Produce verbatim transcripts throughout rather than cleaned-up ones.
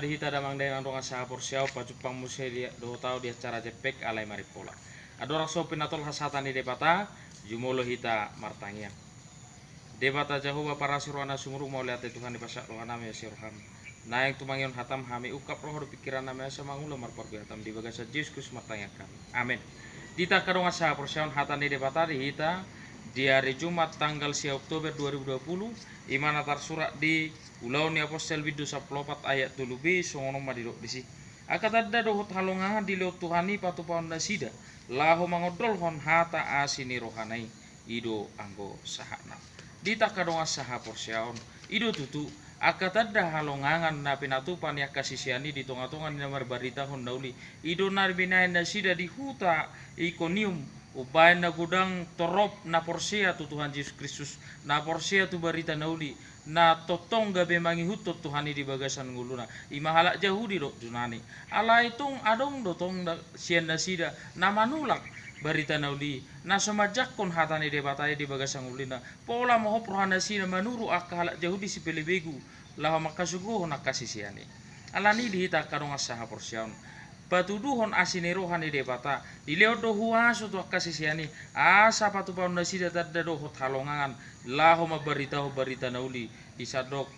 Hita damang dainang dongan sahaporseaon, pajumpang muse di, dohot ahu di acara Jempek alai Marimpola. Andorang so pinatolhas hata ni Debata, jumolo hita martangiang. Debata Jahowa parasi roha na sumurung, mauliate Tuhan, dipasahat rohanami asi roham. Naeng tumangihon hatam hami, ungkap roha dohot pingkirannami asa mangula marparbue hatam, di bagasan Jesus Kristus martangiang hami. Amen. Di hita angka dongan sahaporseaon, hata ni Debata di hita di ari Jumat tanggal sia Oktober dua ribu dua puluh, i ma na tarsurat di Ulaon ni Apostel bindu sampulu opat ayat tolu b, songon on ma didok disi. Angka tanda dohot halongangan dilehon Tuhan i patupaon nasida, laho mangondolhon hata asi ni rohana i. I do anggo sahatna. Di hita angka dongan sahaporseaon, i do tutu, angka tanda halongangan na pinatupa ni angka sisean i di tongatonga ni na marbaritahon na uli. I do na binahen nasida di huta Ikonium, umbahen na godang torop na porsea tu Tuhan Jesus Kristus, na porsea tu barita na uli, na tongtong gabe mangihuthon Tuhan i di bagasan ngoluna. I ma halak Jahudi dohot Junani. Alai tung adong do tong da-, sian nasida na manulak barita na uli, na so manjangkon hata ni Debata i di bagasan ngoluna. Pola mohop roha nasida manuru angka halak Jahudi sipelebegu, laho mangkasuguhon angka sisean i. Alani di hita angka dongan sahaporseaon, patuduhon asi ni roha ni Debata, dilehon do huaso tu angka sisean i, asa patupaon nasida tanda dohot halongangan, laho mambaritahon barita na uli di sandok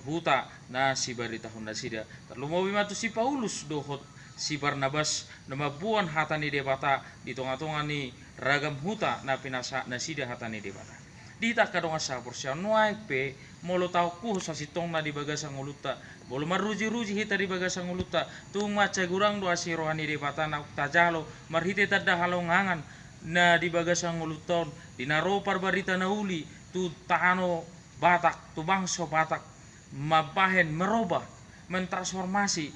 huta na sibaritahon nasida. Tarlumobi ma tu si Paulus dohot si Barnabas, na mamboan hata ni Debata di tongatonga ni ragam huta na pinasahat nasida hata ni Debata. Di hita angka dongan sahaporseaon, nuaeng pe molo taokuhon sasintongna di bagasan ngolunta, molo marrujiruji hita di bagasan ngolunta, tung mansai godang do asi roha ni Debata naung tajalo marhite tanda halongangan na di bagasan ngolunta on, di na ro parbarita na uli tu tano Batak, tu bangso Batak, mambahen, merubah, mentransformasi,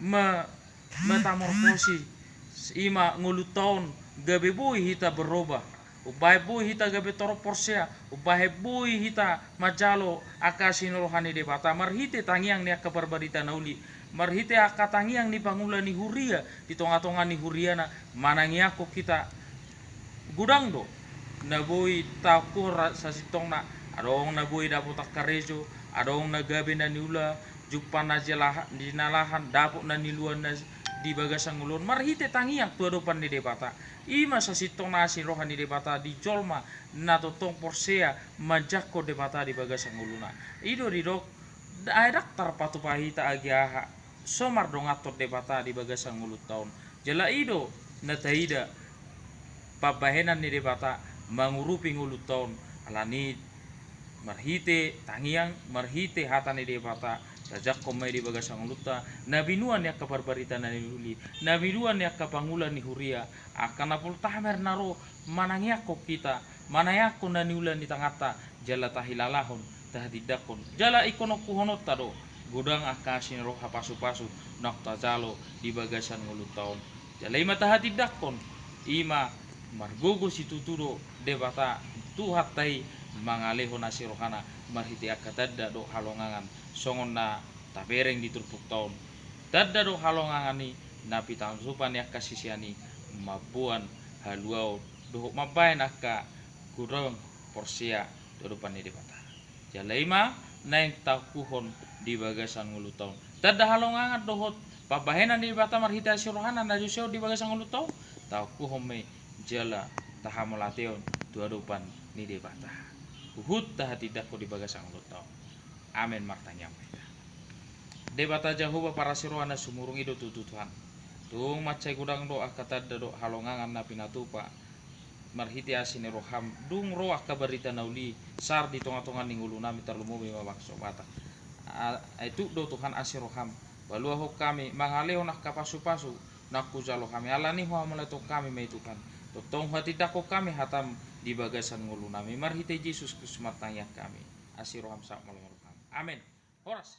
me-, metamorfosis, i ma ngolunta on gabe boi hita berubah. Umbahen boi hita gabe torop porsea, umbahen boi hita manjalo angka asi ni roha ni Debata, marhite tangiang ni angka parbarita na uli, marhite angka tangiang ni pangula ni huria, di tongatonga ni huriana, manangiangkon hita. Godang do na boi taokuhon ra-, sasintongna, adong na boi dapot angka karejo, adong na gabe na niula, jumpa na jalaha-, jinalahan, dapot na niluan na di bagasan ngolu on, marhite tangiang tu adopan ni Debata. I ma sasintongna asi ni roha ni Debata di jolma na tongtong porsea manjangkon Debata di bagasan ngoluna. I do didok, ai ndang tarpatupa hita agi aha so mardonganhon Debata di bagasan ngolunta on. Jala i do na taida pambahenan ni Debata mangurupi ngolunta on. Alani marhite tangiang, marhite hata ni Debata, tajangkon ma i di bagasan ngolunta, na binuan ni angka parbarita na niuli, na binuan ni angka pangula ni huria, angka na poltamer na ro manangiangkon hita, manangiangkon na niula ni tanganta, jala tahilalahon, tahatindangkon, jala ingkon okuhononta do, godang angka asi ni roha pasupasu naung tajalo di bagasan ngolunta on. Jala i ma tahatindangkon, i ma margogo situtu do Debata, Tuhanta i, mangalehon asi rohana marhite angka tanda dohot halongangan, songon na tabereng di turpukta on. Tanda dohot halongangan i na pinatupa ni angka sisean i mamboan haluaon dohot mambahen angka godang porsea tu adopan ni Debata. Jala i ma naeng taokuhon di bagasan ngolunta on. Tanda halongangan dohot pambahenan ni Debata marhite asi rohana na diusehon di bagasan ngolunta on, taokuhon ma i jala tahamauliateon tu adopan ni Debata. Huhut tahatindangkon di bagasan ngolunta on. Amen. Martangiang ma hita. Debata Jahowa parasi roha na sumurung, i do tutu Tuhan, tung mansai godang do angka tanda dohot halongangan na pinatupa marhite asi ni roham, dung ro angka barita na uli sahat di tongatonga ni ngolunami, tarlumobi ma bangso Batak. A-, ai tuk do Tuhan asi roham, paluahon hami mangalehon angka pasupasu naung hujalo hami, alani i huhamauliatehon hami ma i Tuhan. Tongtong huhatindangkon hami hatam di bagasan ngolunami, marhite Jesus Kristus martangiang hami. Asi roham sahat molo-molo hami. Amen. Horas.